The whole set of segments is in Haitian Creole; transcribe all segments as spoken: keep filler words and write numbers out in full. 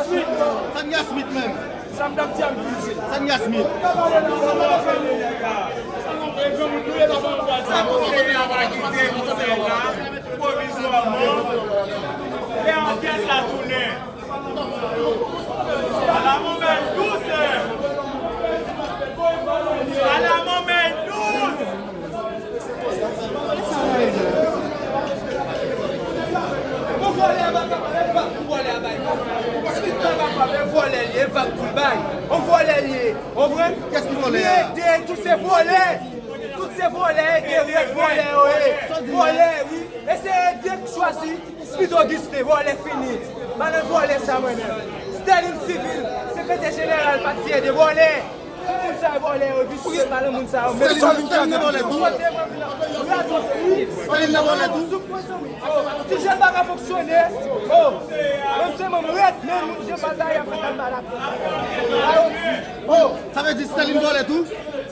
Sa n gen a Smith menm? Sa m t ap di a m di l se. Sa n gen a Smith? Pwovizwaman, lè ankèt la tounen. Ala manmèl douz! Ala manmèl douz! Bon, vòlè a pa kapab, e vag pou vòlè a bay. Smith pa kapab, e vòlè li ye, e vag pou l bay. On vòlè li ye, ou konprann? Kiyès ki vòlè a? Li ede, tout se vòlè. Tout se vòlè, ede rèd vòlè yo ye. Vòlè, wi. E se ede k chwazi. Smith Augustin, vòlè fini. Madan vòlè sa mwen menm. Sterline Civil, sekretè jeneral pati ede vòlè. Tout moun sa vòlè yo, visye madan moun sa yo. Sterline, Sterline vòlè tou. Sterline nan vòlè tou. Ti jèn pa ka fonksyone. Oh, menm se manm rèd, men moun je pa ta y ap fè kal malak. Oh, sa vle di Sterline vòlè tou?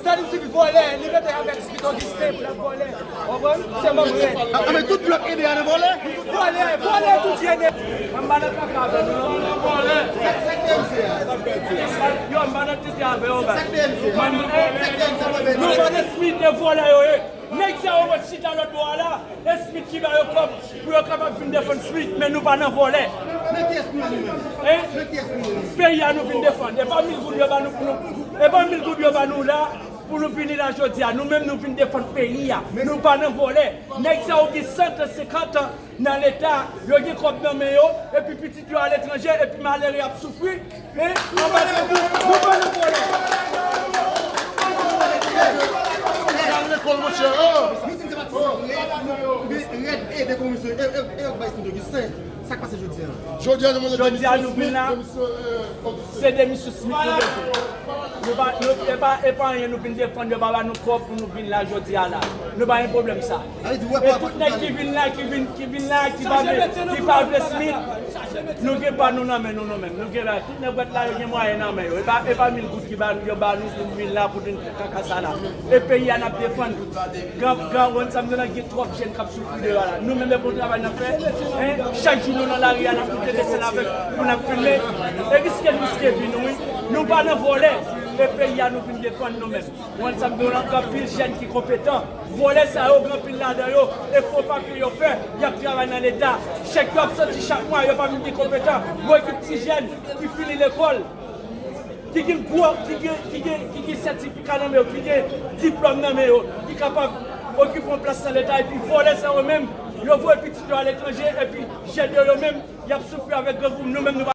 Stanley Civil vòlè, li rete avèk Smith Augustin pou l ap vòlè. Ou konprann? Se manm rèd. A, a, men tout blòk ede a nan vòlè? Vòlè, vòlè tout jene. Mwen m pa nan kaka avè nou non. Yo, m pa nan tete avè yo, baz. Mwen, eh, nou pa nan Smith, e vòlè yo ye. Nèg sa yo ret chita lòt bò a la, e Smith ki ba yo kòb pou yo kapab vin defann Smith, men nou pa nan vòlè. Men kiyès nou ye nou menm? Hein? Men kiyès nou ye nou? Peyi a nou vin defann. E pa mil goud yo ba nou pou nou. E pa mil goud yo ba nou la pou nou vini la jodi a. Nou menm nou vin defann peyi a. Nou pa nan vòlè. Nèg sa yo gen sèt an, senkant an nan leta, yo gen kòb nan men yo, epi pitit yo aletranje, epi malere ap soufri. Hein? Anba grangou, nou pa nan vòlè. Al lekòl, monchè. Oh! Rèd ede komisyon, e, e, e, bay Smith Augustin. Sa k pase jodi a? Jodi a nou mande Jodi a nou vin la, komisyon, eh, komisyon. Se demisyon Smith nou bezwen. Nou pa, nou, e pa, e pa anyen nou vin defann, yo pa ba nou kòb pou nou vin la jodi a la. Nou pa gen pwoblèm sa. E tout nèg ki vin la, ki vin, ki vin la, ki pa vle, ki pa vle Smith, nou gen pa nou nan men nou, nou menm. Nou gen la, tout nèg wèt la, yo gen mwayen nan men yo. E pa, e pa mil goud ki ba, yo ba nou pou nou vin la, pou nou fè kaka sa la. E peyi a n ap defann. Gran, gran, wè sa m di la, gen twòp jèn k ap soufri deyò a la. Nou menm, e bon travay n ap fè. Hein? Chak jou nou nan lari a, n ap moute desann avèk, pou n ap filme. E riske n riske vi nou, wi. Nou pa nan vòlè. E peyi a nou vin defann nou menm. Ou konn sa m di w la, gen anpil jèn ki konpetan. Vòlè sa yo, gen anpil ladan yo, e fo papye yo fè, y ap travay nan leta. Chèk yo ap soti chak mwa, yo pa vin gen konpetan. Gwo ekip ti jèn ki fini lekòl, ki gen gwo, ki gen, ki gen, ki gen sètifika nan men yo, ki gen diplòm nan men yo, ki kapab okipe yon plas nan leta, epi vòlè sa yo menm, yo voye pitit yo aletranje, epi jèn yo, yo menm, y ap soufri avèk grangou, nou menm nou